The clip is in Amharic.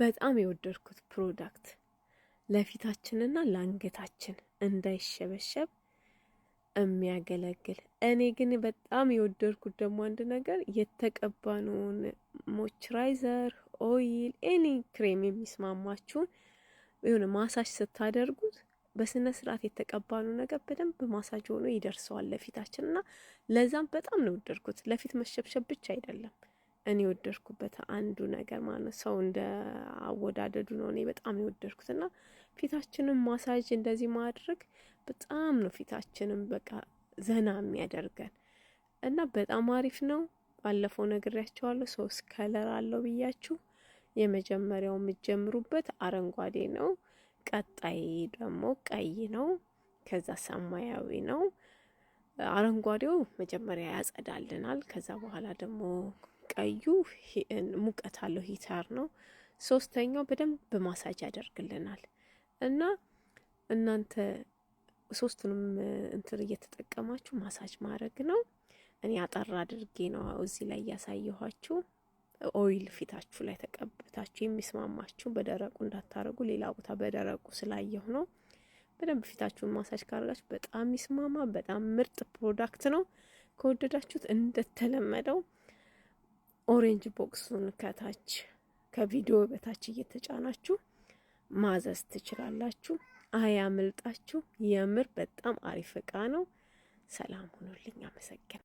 በጣም የወደድኩት product ለፊታችንና ለአንገታችን እንዳይሸበሸብ የሚያገለግል። እኔ ግን በጣም የወደድኩት ደግሞ አንድ ነገር የተቀባነውን moisturizer፣ oil፣ any cream የሚስማማችሁን የሆነ ማሳጅ ስታደርጉት በስነ ስርዓት የተቀባነው ነገር በደንብ ማሳጅ ሆኖ ይደርሰዋል ለፊታችን እና ለዛም በጣም ነው የወደድኩት። ለፊት መሸብሸብ ብቻ አይደለም እኔ የወደድኩበት አንዱ ነገር ማለት ነው። ሰው እንደ አወዳደዱ ነው። እኔ በጣም የወደድኩት እና ፊታችንን ማሳጅ እንደዚህ ማድረግ በጣም ነው ፊታችንን በቃ ዘና የሚያደርገን እና በጣም አሪፍ ነው። ባለፈው ነግሬያቸዋለሁ። ሶስት color አለው ብያችሁ። የመጀመሪያው የምትጀምሩበት አረንጓዴ ነው። ቀጣይ ደግሞ ቀይ ነው። ከዛ ሰማያዊ ነው። አረንጓዴው መጀመሪያ ያጸዳልናል። ከዛ በኋላ ደግሞ ቀዩ ሙቀት አለው፣ heater ነው። ሶስተኛው በደንብ ማሳጅ ያደርግልናል እና እናንተ ሶስቱንም እንትን እየተጠቀማችሁ ማሳጅ ማድረግ ነው። እኔ አጠር አድርጌ ነው እዚህ ላይ እያሳየኋችሁ። Oil ፊታችሁ ላይ ተቀብታችሁ የሚስማማችሁ በደረቁ እንዳታረጉ፣ ሌላ ቦታ በደረቁ ስላየሁ ነው። በደንብ ፊታችሁን ማሳጅ ካደረጋችሁ በጣም የሚስማማ በጣም ምርጥ product ነው። ከወደዳችሁት እንደተለመደው orange box ኡን ከታች ከቪዲዮ በታች እየተጫናችሁ ማዘዝ ትችላላችሁ። አያምልጣችሁ። የምር በጣም አሪፍ እቃ ነው። ሰላም ሁኑልኝ። አመሰግናለሁ።